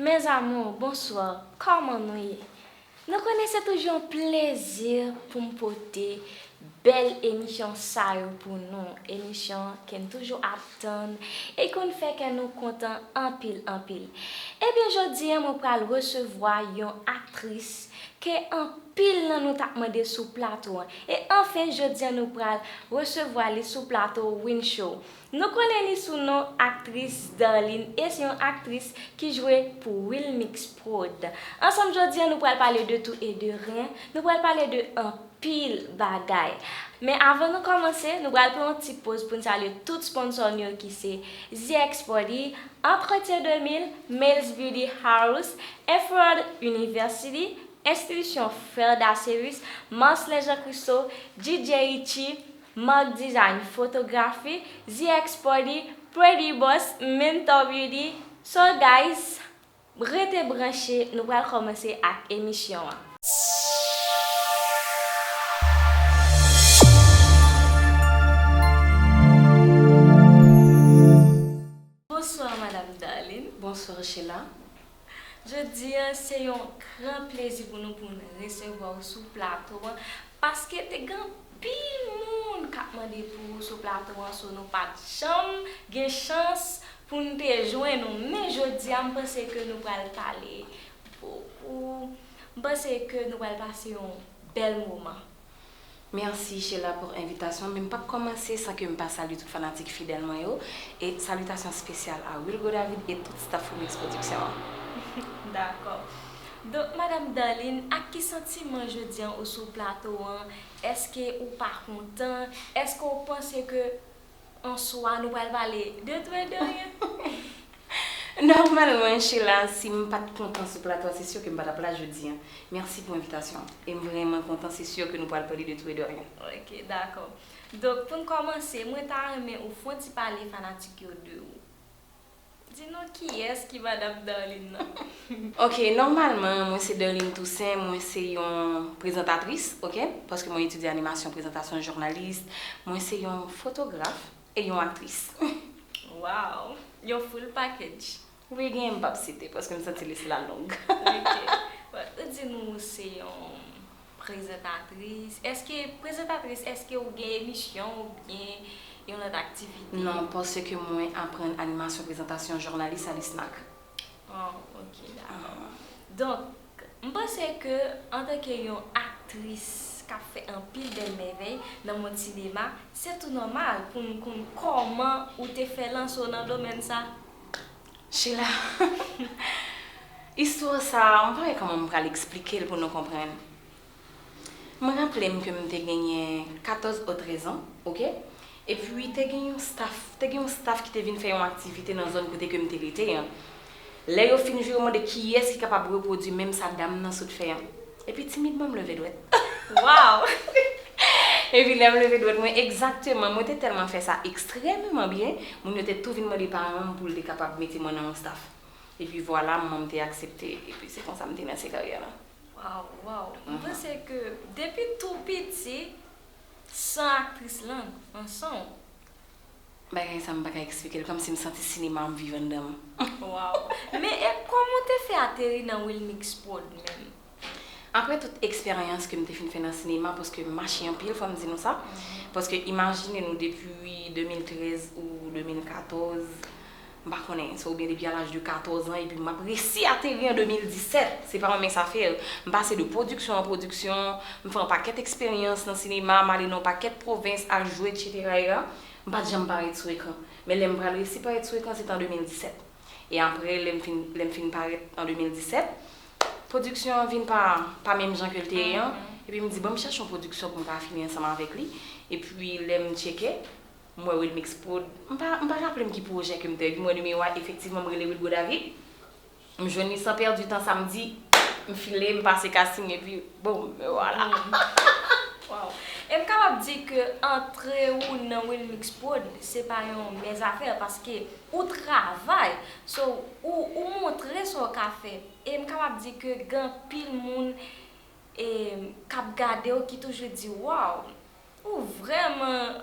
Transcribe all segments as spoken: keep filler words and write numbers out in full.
Mes amours, bonsoir, kòman nou ye? Nou konnen se toujou yon plezi pou m pote bèl emisyon sa yo pou nou, emisyon ke n toujou ap tann e konn fè kè nou kontan anpil, anpil. Ebyen, jodi a, mwen pral resevwa yon aktris ke anpil nan nou t ap mande sou plato an. E anfen, jodi a, nou pral resevwa li sou plato Win Show. Nou konnen li sou non aktris Darline e se yon aktris ki jwe pou Wilmix Prod. Ansanm jodi a, nou pral pale de tout e de ryen, nou pral pale de anpil bagay. Men avan nou kòmanse, nou pral pran yon ti poz pou n salye tout sponsò nou yo ki se Z X Party, Entretien de mil, Males Beauty House, Efford University, Enstitisyon Frères Daceus, Marcelin Jean Christo, D J Richie, Mark Design Photography, Z X Party, Pretty Boss, Mentor Beauty. So guys, rete branche, nou pral kòmanse ak emisyon an. Bonswa, Madam Darline. Bonswa, Sheila. Jodi a, se yon gran plezi pou nou pou n resevwa w sou plato an, paske te gen anpil moun k ap mande pou w sou plato an, so nou pa t janm gen chans pou n te jwenn ou. Men jodi a, m panse ke nou pral pale bokou. M panse ke nou pral pase yon bèl moman. Mèsi, Sheila, pou envitasyon, men m p ap kòmanse san ke m pa salye tout fanatik fidèl mwen yo, e salitasyon espesyal a Wilgo David e tout staff Remix Production an. Dakò. Donk, Madam Darline, ak ki santiman jodi a ou sou plato an? Èske ou pa kontan? Èske ou panse ke an swa, nou pral pale de tou e de ryen. Nòmalman, Sheila, si m pa t kontan sou plato a, se si ke m pa t ap la jodi a. Mèsi pou envitasyon an. E m vrèman kontan, se si ke nou pral pale de tou e de ryen. Ok, dakò. Donk, pou n kòmanse, mwen ta renmen ou fè yon ti pale fanatik yo de ou. Di nou kiyès ki Madam Darline nan. Ok, nòmalman, mwen se Darline Toussaint, mwen se yon prezantatris, ok? Paske mwen etidye animasyon, prezantasyon, jounalis, mwen se yon fotograf e yon aktris. Wow! Yon full package. Wi, gen m p ap site, paske m santi lis la long. Ok. Bon, ou di nou se yon prezantatris. Èske, prezantatris, èske ou gen emisyon oubyen yon lòt aktivite? Non, paske mwen aprann animasyon, prezantasyon, jounalis a l'ISNAC. Oh, ok, dakò. Donk, m panse ke antanke yon aktris k ap fè anpil bèl mèvèy nan mond sinema, se tou nòmal pou n konn kòman ou te fè lanse w nan domèn sa. Sheila, istwa sa a, m pa wè kòman m pral eksplike l pou nou konprann. Mwen raple m ke m te genyen katòz ou trèz an, ok? Epi te gen yon staff, te gen yon staff ki te vin fè yon aktivite nan zòn kote ke m te rete an. Lè yo fin jwe, yo mande kiyès ki kapab repwodui menm sa dam nan sot fè an. Epi timidman m leve dwèt. Wow! Epi lè m leve dwèt mwen, egzakteman, mwen te tèlman fè sa ekstrèmeman byen, moun yo te tou vin mande paran m pou l te kapab mete mwen nan yon staff. Epi vwala, manman m te aksepte, epi se konsa m te lanse karyè la. Waw, waw. M panse ke depi tou piti, san aktris lan, an san w. Bagay sa m pa ka eksplike l, kòmsi m santi sinema ap viv anndan m. Waw. Men e kòman w te fè ateri nan Wilmix Prod menm? Apre tout eksperyans ke m te fin fè nan sinema, paske m mache anpil, fò m di nou sa, paske imajine nou depi de mil trèz ou de mil katòz, m pa konnen, se oubyen depi a laj de katòz an, epi m ap resi ateri an de mil disèt. Se pa mwen menm sa fè l. M pase de pwodiksyon an pwodiksyon, m fè yon pakèt eksperyans nan sinema, m ale nan yon pakèt pwovens al jwe, etsetera. M pa t janm parèt sou ekran. Men lè m pral resi parèt sou ekran, se te an de mil disèt. E apre, lè m fin, lè m fin parèt an de mil disèt, pwodiksyon an vin pa, pa menm jan ke l te ye an. Epi m di, "Ban m chèche yon pwodiksyon pou m ka afilye ansanm avèk li." Epi lè m tcheke, m wè Wilmix Prod. M pa, m pa raple m ki pwojè ke m te, epi m wè nimewo a, efektivman, m rele Wilgo David. M jwenn li san pèdi tan samdi, m file, m pase casting, epi bon, me vwala. Wow. E m kapab di ke antre ou nan Wilmix Prod, se pa yon mèzafè, paske ou travay, so, ou, ou montre sa w ka fè. E m kapab di ke gen anpil moun, e, k ap gade w ki toujou di, "Waw, ou vrèman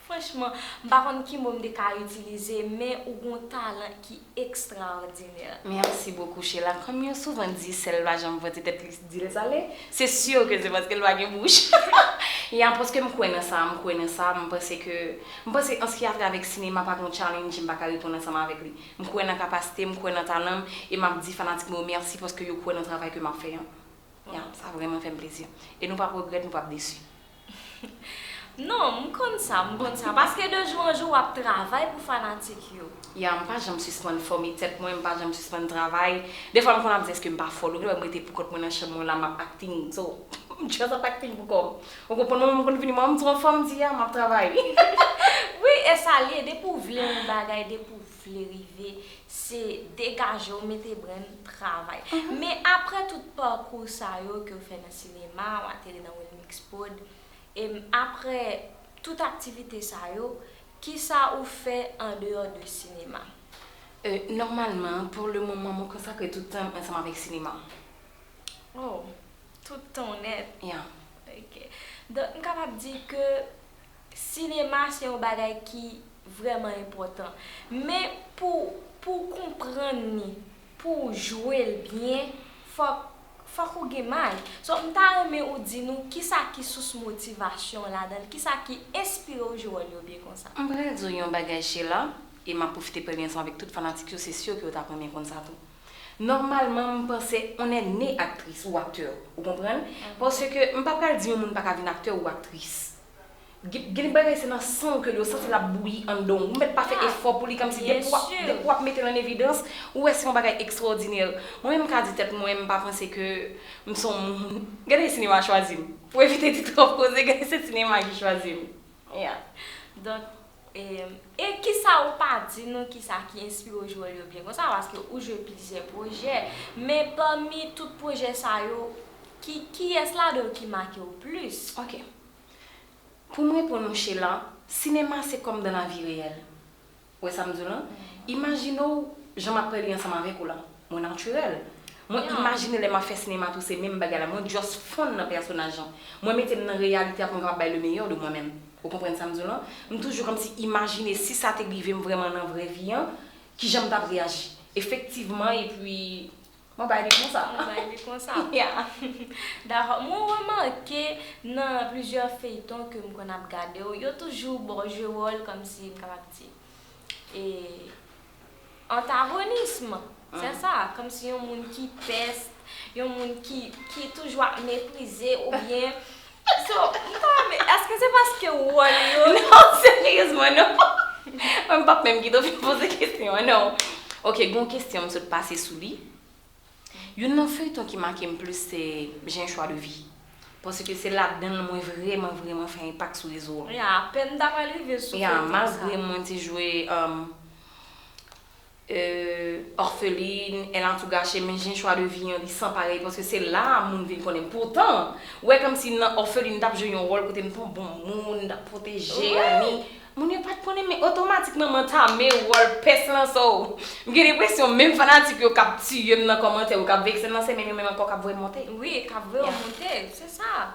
Franchman, m pa konn ki mo m te ka itilize, men ou gon talan ki ekstraòdinè. Merci beaucoup, Sheila. Kòm yo souvan di, sèl pa janm vanti tèt li di l sale, se si ke se paske l pa gen bouch. Ya, paske m kwè nan sa, m kwè nan sa, m panse ke, m panse an ce qui a trait avèk sinema, pa gen yon challenge m pa ka reponn ansanm avèk li. M kwè nan kapasite m, m kwè nan talan m, e m ap di fanatik mwen yo mèsi paske yo kwè nan travay ke m ap fè an. Ya, sa vrèman fè m plezi. E nou p ap regrèt, nou p ap desi. Non, m konn sa, m konn sa. Paske de jou an jou, w ap travay pou fanatik yo. Ya, m pa janm sispann fòme tèt mwen, m pa janm sispann travay. Defwa m konn ap di èske m pa fò, ou gen lè m rete pou kont mwen nan chanm mwen la, m ap acting. So, m just ap acting pou kò m. Ou konprann mwen, m konn vini, mwen, m di anfòm, m di ya, m ap travay. Wi, e sa l ye, depi w vle yon bagay, depi w vle rive, se degaje w, mete brenn, travay. Men apre tout pakou sa yo ke w fè nan sinema, w atere nan Wilmix Prod, e apre tout aktivite sa yo, kisa ou fè andeyò de sinema? Euh, normalman, pour le moment, mwen konsakre tout tan m ansanm avèk sinema. Oh, tout tan w nèt. Ya. Ok. Donk, m kapab di ke sinema se yon bagay ki vrèman enpòtan. Men pou, pou w konprann li, pou w jwe l byen, fòk, fòk ou gen may. So, m ta renmen ou di nou kisa ki sous motivasyon w ladan l, kisa ki enspire w jwe wòl yo byen konsa. M pral di w yon bagay, Sheila, e m ap pwofite pale ansanm avèk tout fanatik yo, se si ke yo t ap renmen konn sa tou. Nòmalman, m panse on est né aktris ou aktè, ou konprann? Paske m pa pral di yon moun pa ka vin aktè ou aktris. Gen, gen de bagay se nan san w ke l yo santi l ap bouyi anndan w. Ou mèt pa fè efò pou li, kòmsi depi w ap, depi w ap mete l an evidans, ou wè se yon bagay ekstraòdinè. Mwen menm m ka di tèt mwen, m pa panse ke m se yon moun. Gade sinema chwazi m. Pou evite di twòp koze, gade se sinema ki chwazi m. Yeah. Donk, e, e kisa ou pa di nou kisa ki enspire w jwe wòl yo byen konsa, paske ou jwe plizyè pwojè, men pami tout pwojè sa yo, ki, kiyès ladan yo ki make w plis? Ok. Pou m reponn ou, Sheila, sinema se kòm dans la vie réelle. Ou wè sa m di w lan? Imajine w jan m ap pale ansanm avèk ou la. Mwen natirèl. Mwen imajine lè m ap fè sinema tou se menm bagay la. Mwen just fonn nan pèsonaj lan. Mwen mete m nan reyalite a pou m kapab bay le meilleur de mwen menm. Ou konprann sa m di w lan? M toujou kòmsi imajine si sa te rive m vrèman nan vrè vi an, kijan m t ap reyaji. Efektivman, epi Mwen bay li konsa. Mwen bay li konsa. Yeah. Dakò. Mwen remake nan plizyè feyton ke m konn ap gade yo, yo toujou ba w jwe wòl kòmsi m kapab di e antagonism. Se sa, kòmsi yon moun ki pès, yon moun ki, ki toujou ap meprize oubyen So, m ta renmen, èske se paske wòl yo. Non, seryezman, non. Mwen, m p ap menm kite w fin poze kesyon an, non. Ok, gen yon kesyon m sot pase sou li. Youn nan feyton ki make m plis se J'ai un choix de vie. Paske se ladan l mwen vrèman, vrèman fè enpak sou rezo an. Ya, apèn m ta pral rive sou feyton sa. Ya, malgre mwen te jwe, um, euh, orpheline, elle a tout gâché, men J'ai un choix de vie an, li san parèy, paske se la a moun vin konnen m. Poutan, ou wè kòmsi nan orpheline, m t ap jwe yon wòl kote m t yon bon moun, m t ap pwoteje Annie. Moun yo pa t konnen, men otomatikman m antame wòl pès lan, so, m gen enpresyon menm fanatik yo k ap tiye m nan kòmantè yo, k ap vekse m nan, se menm yo menm ankò k ap voye m monte. Wi, k ap voye w monte, se sa.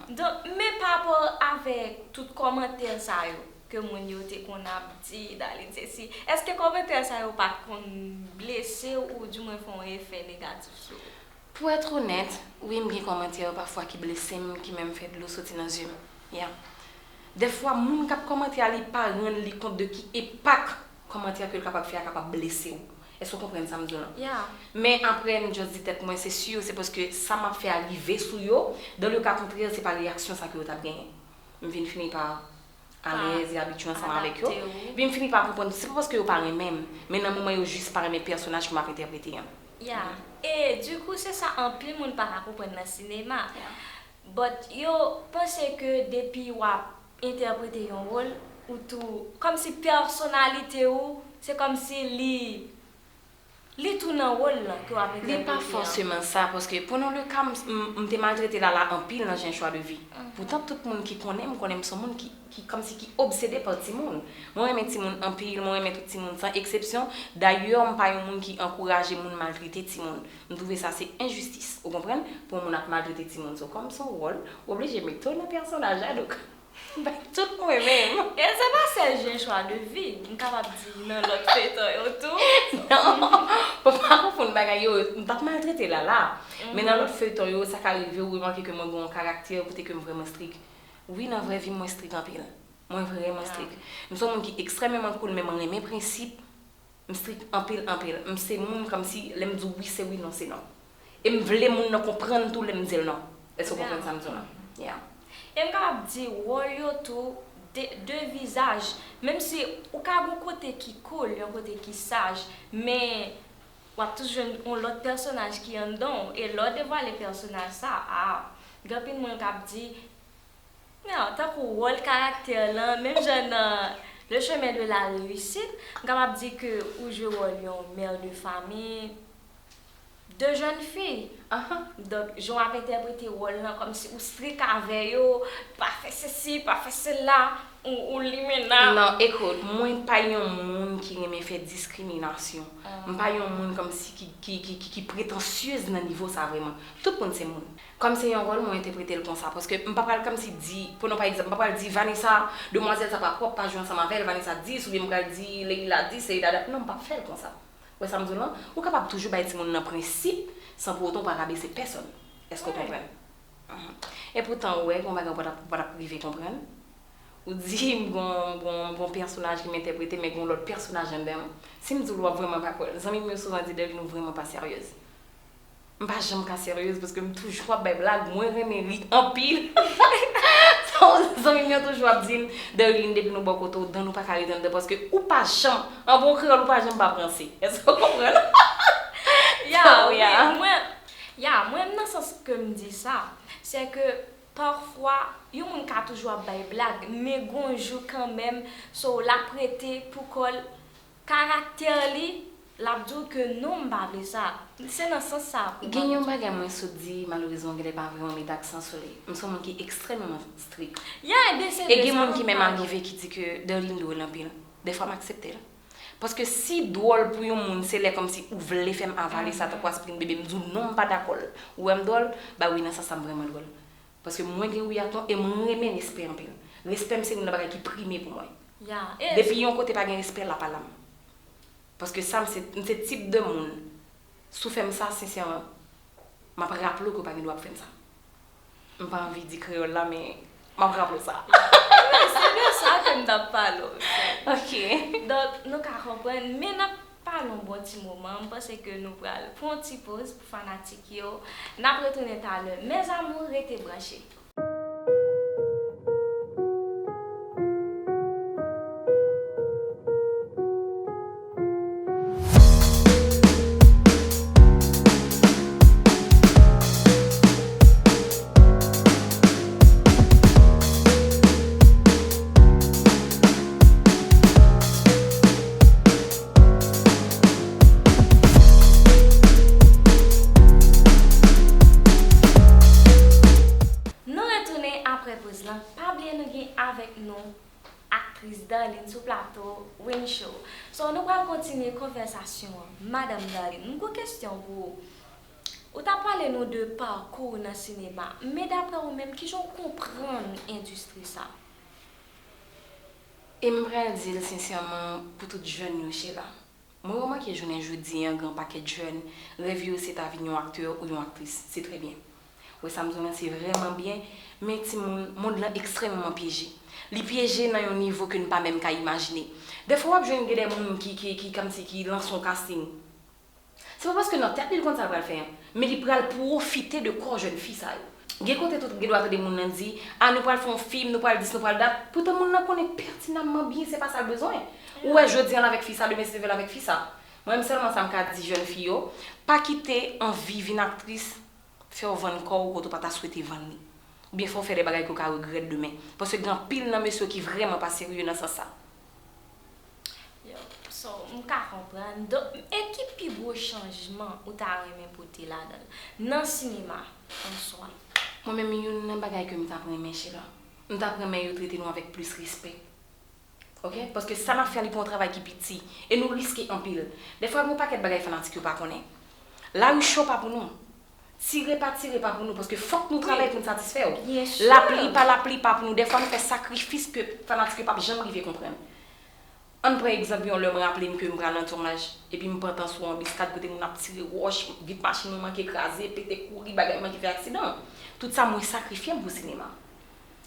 Donk, men pa rapò avèk tout kòmantè sa yo, ke moun yo te konn ap di, Darline sesi. Èske kòmantè sa yo pa t konn blese w oudimwen fè yon efè negatif sou ou? Pou èt onèt, wi, m gen kòmantè pafwa ki blese m, ki menm fè dlo soti nan zye m. Ya. Dèfwa, moun k ap kòmante a, li pa rann li kont de ki enpak kòmantè ke l kapab fè a kapab blese w. Èske w konprann sa m di w lan? Ya. Men apre, m just di tèt mwen, se si, se paske sa m ap fè a rive sou yo, dans le cas contraire, se pa reyaksyon sa ke yo t ap genyen. M vin fini pa alèz e abitye ansanm avèk yo. Epi m fini pa konprann, se pa paske yo pa renmen m, men nan moman yo jis pa renmen pèsonaj ke m ap entèprete an. Ya. E dikou, se sa anpil moun pa ka konprann nan sinema. But yo panse ke depi w ap entèprete yon wòl, ou tou, kòmsi pèsonalite ou, se kòmsi li Li tou nan wòl lan ke w ap entèprete an. Li pa fòseman sa, paske pran nou le ka, m, m, m te maltrete Lala anpil nan J'ai un choix de vie. Poutan tout moun ki konnen m, konnen m se yon moun ki, ki kòmsi ki obsede pa timoun. Mwen renmen timoun anpil, mwen renmen tout timoun san eksepsyon. Dayè, m pa yon moun ki ankouraje moun maltrete timoun. M twouve sa se enjistis, ou konprann? Pou yon moun ap maltrete timoun. So, kòm se yon wòl, ou oblije mete w nan pèsonaj la, donk. Bay tout mwen menm. E se pa sèl jen chwa de vi, m kapab di nan lòt feyton yo tou. Non, fò pa konfonn bagay yo, m p ap maltrete Lala. Men nan lòt feyton yo, sa ka rive ou remake ke mwen gen yon karaktè kote ke m vrèman strik. Wi, nan vrè vi m, mwen strik anpil. Mwen vrèman strik. M se yon moun ki ekstrèmeman cool, men mwen renmen prensip. M strik anpil, anpil. M se moun kòmsi lè m di w wi, se wi, non, se non. E m vle moun nan konprann tou lè m di l non. Èske w konprann sa m di w la? Yeah. E m kapab di wòl yo tou de, de vizaj. Menm si ou ka gen yon kote ki cool, yon kote ki saj, men w ap toujou jwenn yon lòt pèsonaj ki anndan w. E lè w devwale pèsonaj sa, a, gen anpil moun k ap di, non, tankou wòl karaktè lan, menm jan nan Le Chemin de la Réussite, m kapab di ke ou jwe wòl yon mè de fanmi, de jèn fi. Ahan. Donk, jan w ap entèprete wòl lan, kòmsi ou strik avè yo, pa fè sesi, pa fè sela, ou, ou limena. Non, ekout, mwen pa yon moun ki renmen fè diskriminasyon. M pa yon moun kòmsi ki, ki, ki, ki, ki pretansyez nan nivo sa vrèman. Tout moun se moun. Kòm se yon wòl, mwen entèprete l konsa. Paske m pa pral kòmsi di, pran pa egzanp, m pa pral di Vanessa, demwazèl sa pa pwòp, pa jwe ansanm avè l, Vanessa dis, oubyen m pral di Leila dis, Leila dat. Non, m p ap fè l konsa. Ou wè sa m di w lan? Ou kapab toujou bay timoun nan prensip, san pou otan ou pa rabese pèsòn. Èske w konprann? Ahan. Epoutan, ou wè, gen yon bagay ou pa t ap, ou pa t ap rive konprann. Ou di m gon, gon, gon pèsonaj ki m entèprete, men gon lòt pèsonaj anndan m. Si m di w l, w ap vrèman pa kwè l. Zanmi m yo souvan di, Darline, ou vrèman pa seryez. M pa janm ka seryez paske m toujou ap bay blag, mwen renmen ri anpil. Zanmi m yo toujou ap di m, Darline, depi nou bò kote w, dan nou pa ka rete anndan paske ou pa janm, an bon kreyòl, ou pa janm pa ranse. Èske w konprann? Ya, wi, mwen, ya, mwen nan sans ke m di sa, se ke pafwa, yon moun ka toujou ap bay blag, men gon jou kanmenm, so, l ap rete pou kò l, karaktè li, l ap di w ke non, m pa vle sa. Se nan sans sa pou m ap di. Gen yon bagay mwen sot di, malerezman, genlè pa vrèman met aksan sou li. M se yon moun ki ekstrèmeman strik. Ya, ebyen, se de sa m ap pale. E gen moun ki menm arive ki di ke Darline dwòl anpil. Dèfwa, m aksepte l. Paske si dwòl pou yon moun, se lè kòmsi ou vle fè m avale sa, tankou aspirin bebe, m di w non, m pa dakò l. Ou wè m dwòl? Ba wi, nan sans sa, m vrèman dwòl. Paske mwen gen wi ak non e mwen renmen respè anpil. Respè m se youn nan bagay ki prime pou mwen. Ya, e depi yon kote pa gen respè, l ap alam. Paske sa m se, m se tip de moun, si w fè m sa, sensèman, m ap raple w ke w pa gen dwa ap fè m sa. M pa anvi di kreyòl la, men m ap raple w sa. Wi, se de sa ke m t ap pale w. Ok. Donk, nou ka konprann, men n ap pale yon bon ti moman, m panse ke nou pral pran yon ti poz pou fanatik yo. N ap retounen talè. Mes amours, rete branche. Nou retounen apre poz lan. Pa bliye nou gen avèk nou aktris Darline sou plato Win Show. So, nou pral kontinye konvèsasyon an. Madanm Darline, m gon kesyon pou ou. Ou t ap pale nou de pakou w nan sinema, men daprè ou menm, kijan w konprann endistri sa? E m pral di l sensèman pou tout jèn yo, Sheila. Mwen remake jounen jodi an, gen yon pakèt jèn, rèv yo se ta vin yon aktè ou yon aktris. Se trè byen. Ou wè sa m di w lan, se vrèman byen, men timoun, mond lan ekstrèmeman pyeje. Li pyeje nan yon nivo ke n pa menm ka imajine. Dèfwa w ap jwenn gen de moun ki, ki, ki kòmsi ki lanse yon casting. Se pa paske nan tèt li, li konn sa l pral fè an, men li pral pwofite de kò jèn fi sa yo. Gen kote tou, gen dwa tande moun nan di, a, nou pral fè yon fim, nou pral dis, nou pral dat. Poutan moun nan konnen pètinamman byen se pa sa l bezwen. Ou wè jodi an l avèk fi sa, demen si Dye vle l avèk fi sa. Mwen menm sèlman sa m ka di jèn fi yo, pa kite anvi vin aktris fè w vann kò w kote w pa ta swete vann li. Oubyen fè w fè de bagay ke w ka regrèt demen. Paske gen anpil nan mesye ki vrèman pa serye nan sans sa. Yo, so, m ka konprann. Donk, e ki pi gwo chanjman ou ta renmen pote ladan l, nan sinema an swa? Mwen menm, youn nan bagay ke m t ap renmen, Sheila, m t ap renmen yo trete nou avèk plis respè. Ok? Paske sa n ap fè a, li pa yon travay ki piti. E nou riske anpil. Dèfwa, gen yon pakèt bagay fanatik yo pa konnen. Lari cho pa pou nou. Tire pa, tire pa pou nou, paske fòk nou travay pou n satisfè yo. Lapli pa, lapli pa pou nou. Dèfwa, nou fè sakrifis ke fanatik yo p ap janm rive konprann. Ann pran egzanp yon lè m raple m ke m pral nan tounaj, epi m pran tan sou yon biskad kote moun ap tire wòch, vit machin mwen manke kraze, pete kouri, bagay manke fè aksidan. Tout sa mwen sakrifye m pou sinema.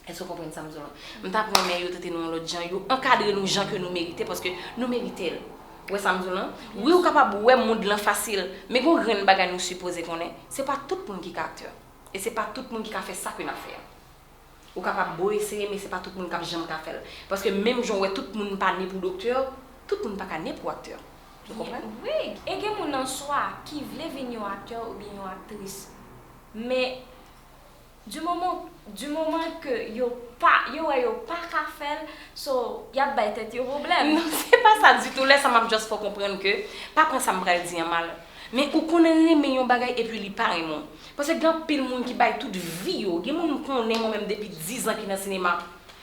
Èske w konprann sa m di w lan? M t ap renmen yo trete nou yon lòt jan, yo ankadre nou jan ke nou merite, paske nou merite l. Ou wè sa m di w lan? Wi, ou kapab wè mond lan fasil, men gon grenn bagay nou sipoze konnen, se pa tout moun ki ka aktè. E se pa tout moun ki ka fè sa ke n ap fè a. Ou kapab boye sere, men se pa tout moun k ap janm ka fè l. Paske menm jan w wè tout moun pa ne pou doktè, tout moun pa ka ne pou aktè. Ou konprann? Wi, e gen moun an swa ki vle vin yon aktè oubyen yon aktris. Men, di moman, di moman ke yo pa, yo wè yo pa ka fè l, so, y ap bay tèt yo pwoblèm. Non, se pa sa ditou. Lè sa m ap just fè w konprann ke, pa pran sa m pral di an mal. Men ou konn renmen yon bagay epi li pa renmen w. Paske gen anpil moun ki bay tout vi yo. Gen moun m konnen mwen menm depi diz an ki nan sinema.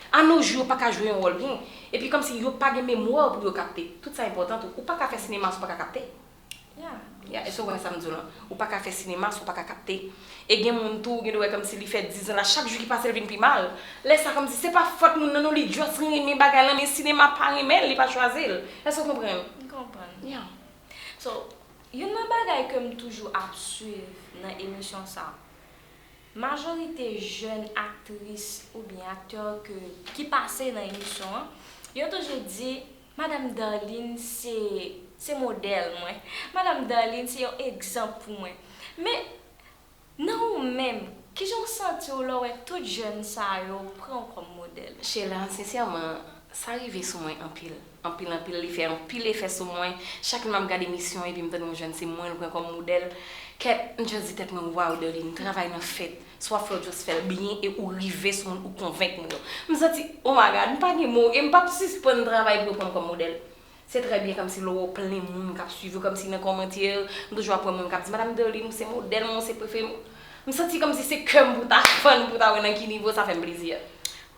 A no jou, yo pa ka jwe yon wòl byen. Epi kòmsi yo pa gen memwa pou yo kapte. Tout sa enpòtan tou. Ou pa ka fè sinema si w pa ka kapte. Ya, èske w konprann sa m di w lan? Ou pa ka fè sinema si w pa ka kapte. E gen moun tou, ou gen dwa wè kòmsi li fè diz an la, chak jou ki pase, l vin pi mal. Lè sa, kòmsi se pa fòt moun nan, non, li just renmen bagay lan, men sinema pa renmen l, li pa chwazi l. Èske w konprann? M konprann. Ya. So, youn nan bagay ke m toujou ap swiv nan emisyon sa, majorite jèn aktris oubyen aktè ke, ki pase nan emisyon an, yo toujou di, Madam Darline se, se modèl mwen. Madam Darline se yon egzanp pou mwen. Men, nan ou menm, kijan w santi w lè w wè tout jèn sa yo pran w kòm modèl? Sheila, sensèman, sa rive sou mwen anpil. Anpil, anpil, li fè anpil efè sou mwen. Chak lè m ap gade emisyon epi m tande yon jèn se mwen l pran kòm modèl, kèt, m just di tèt mwen, waw, Darline, travay lan fèt. Sa w ap fè, w just fè l byen e ou rive sou moun, ou konvenk moun yo. M santi, oh my God, m pa gen mo e m p ap sispann travay pou yo pran m kòm modèl. Se trè byen kòmsi lè w wè plen moun k ap swiv ou, kòmsi nan kòmantè, m toujou ap wè moun k ap di, Madam Darline, ou se modèl mwen, ou se prefere m. M santi kòmsi se kè m pou ta fann, pou ta wè nan ki nivo sa fè m plezi a.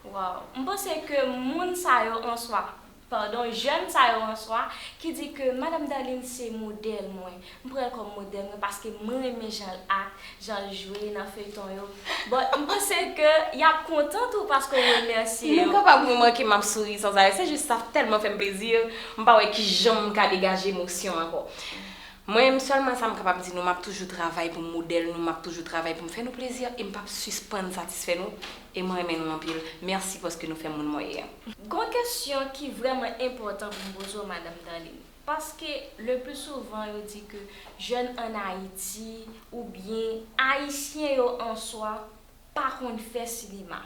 Waw, m panse ke moun sa yo an swa, padon, jèn sa yo an swa, ki di ke Madam Darline se modèl mwen, m pran l kòm modèl mwen paske mwen renmen jan l ak, jan l jwe nan feyton yo. But m panse ke y ap kontan tou paske w remèsye yo. Nou kapab remake m ap souri sanzarè, se jis sa tèlman fè m plezi, m pa wè kijan m ka degaje emosyon ankò. Mwen menm sèlman sa m kapab di nou, m ap toujou travay pou m modèl nou, m ap toujou travay pou m fè nou plezi e m p ap sispann satisfè nou e mwen renmen nou anpil. Mèsi paske nou fè moun mwen ye a. Gon kesyon ki vrèman enpòtan pou m poze w, Madam Darline. Paske le pli souvan yo di ke jèn ann Ayiti oubyen Ayisyen yo an swa pa konn fè sinema.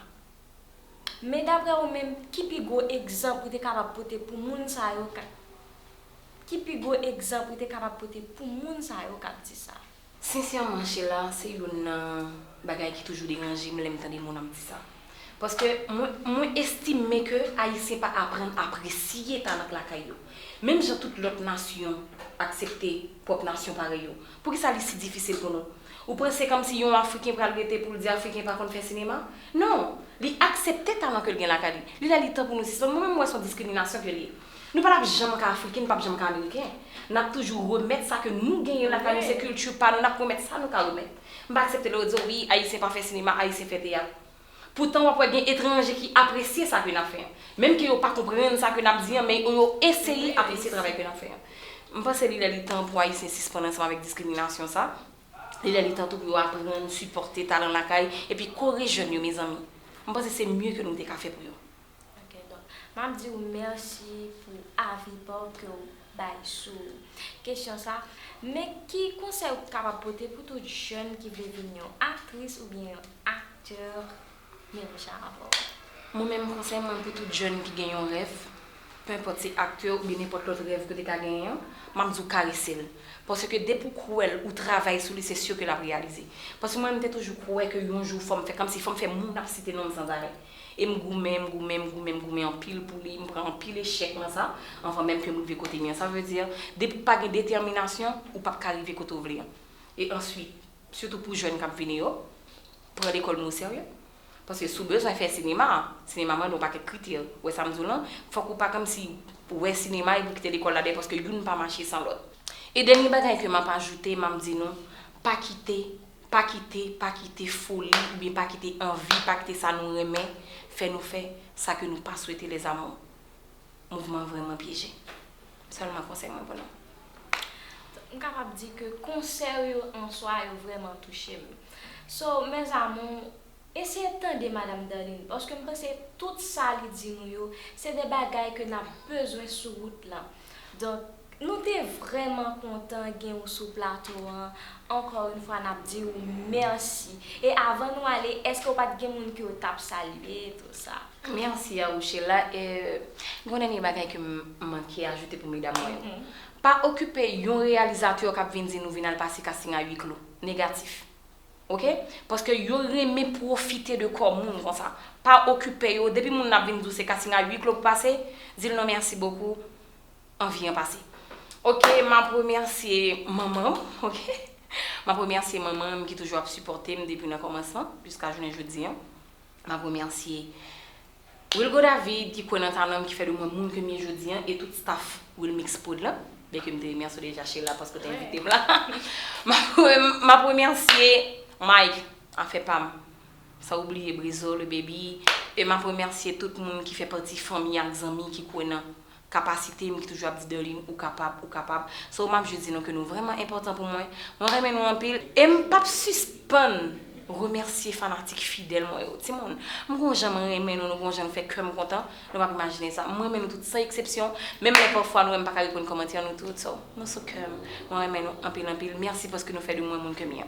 Men daprè ou menm, ki pi gwo egzanp ou te kapab pote pou moun sa yo k ap, ki pi gwo egzanp ou te kapab pote pou moun sa yo k ap di sa? Sensèman, Sheila, se youn nan bagay ki toujou deranje m lè m tande moun ap di sa. Paske mwen, mwen estime ke Ayisyen pa aprann apresye talan k lakay yo. Menm jan tout lòt nasyon aksepte pwòp nasyon parèy yo, poukisa li si difisil pou nou? Ou panse kòmsi yon Afriken pral rete pou l di Afriken pa konn fè sinema? Non! Li aksepte talan ke l gen lakay li. Li lè li tan pou nou sispann. Mwen menm, m wè se yon diskriminasyon ke l ye. Nou pa t ap janm ka Afriken, nou p ap janm ka Ameriken. N ap toujou remèt sa ke nou genyen lakay nou, se kilti pa nou, n ap remèt sa nou ka remèt. M pa aksepte lè yo di, wi, Ayisyen pa fè sinema, Ayisyen fè teyat. Poutan, w ap wè gen etranje ki apresye sa ke n ap fè an. Menm ke yo pa konprann sa ke n ap di an, men yo eseye apresye travay ke n ap fè an. M panse li lè li tan pou Ayisyen sispann ansanm avèk diskriminasyon sa. Li lè li tan tou pou yo aprann sipòte talan lakay epi kore jèn yo, mezanmi. M panse se mye ke nou te ka fè pou yo. Ok, donk, m ap di w mèsi pou avi pa w ke w bay sou kesyon sa. Men ki konsèy ou kapab pote pou tout jèn ki vle vin yon aktris oubyen yon aktè menm jan avè w? Mwen menm, konsèy mwen pou tout jèn ki gen yon rèv, penenpòt se aktè oubyen nenpòt lòt rèv ke w te ka genyen an, m ap di w karese l. Paske depi w kwè l, ou travay sou li, se si ke l ap reyalize. Paske mwen, m te toujou kwè ke yon jou fò m fè, kòmsi fò m fè moun ap site non m sanzarè. E m goumen, m goumen, m goumen, m goumen anpil pou li, m pran anpil echèk nan sa, anvan menm ke m rive kote m ye an. Sa vle di, depi w pa gen detèminasyon, ou p ap ka rive kote w vle an. E answit, sitou pou jèn k ap vini yo, pran lekòl nou oserye. Paske si w bezwen fè sinema, sinema mande yon pakèt kritè. Ou wè sa m di w lan? Fòk ou pa kòmsi wè sinema epi w kite lekòl la dèyè, paske youn pa mache san lòt. E dènye bagay ke m ap ajoute, m ap di nou, pa kite, Pa kite, pa kite foli, oubyen pa kite anvi, pa kite sa nou renmen fè nou fè sa ke nou pa swete, les amours. Mouvman an vrèman pyeje. Sèlman konsèy mwen pou nou. M kapab di ke konsèy yo an swa yo vrèman touche m. So, mes amours, eseye tande Madam Darline, paske m panse tout sa li di nou yo, se de bagay ke n ap bezwen sou wout lan. Donk, nou te vrèman kontan gen w sou plato an. Encore une fois, n ap di w mèsi. E avan nou ale, èske w pa t gen moun ke w t ap salye, tou sa? Mèsi a ou, Sheila. E, gon dènye bagay ke m manke ajoute pou medam mwen yo. Pa okipe yon reyalizatè k ap vin di nou vin al pase casting à huis clos. Negatif. Oke? Paske yo renmen pwofite de kò moun konsa. Pa okipe yo. Depi moun nan ap vin di w se casting à huis clos pou pase, di l non merci beaucoup, anvi an pase. Oke, m ap remèsye manman m, oke? M ap remèsye manman m ki toujou ap sipòte m depi nan kòmansman jiska jounen jodi an. M ap remèsye Wilgo David ki kwè nan talan m, ki fè de mwen moun ke m ye jodi an, e tout staff Wilmix Prod la. Byenke m te remèsye w deja, Sheila, paske w te envite m la. M ap rem- m ap remèsye Mike, afè pa m, san oubliye Brezo, le baby, e m ap remèsye tout moun ki fè pati fanmi ak zanmi ki kwè nan kapasite m, ki toujou ap di Darline ou kapab, ou kapab. So m ap jis di nou ke nou vrèman enpòtan pou mwen. Mwen renmen nou anpil e m p ap sispann remèsye fanatik fidèl mwen yo. Timoun, m gon jan m renmen nou, nou gon jan nou fè kè m kontan, nou p ap imajine sa. M renmen nou tout san eksepsyon, menm lè pafwa nou wè m pa ka reponn kòmantè nou tout, so nou sou kè m. Mwen renmen nou anpil anpil. Mèsi paske nou fè de mwen moun ke m ye.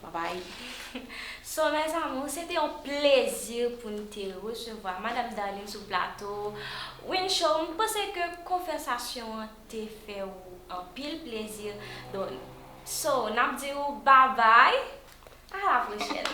Bye bye. So, mes amours, se te yon plezi pou n te resevwa Madam Darline sou plato Win Show. M panse ke konvèsasyon an te fè w anpil plezi. Donk, so, n ap di w bye bye. À la prochaine.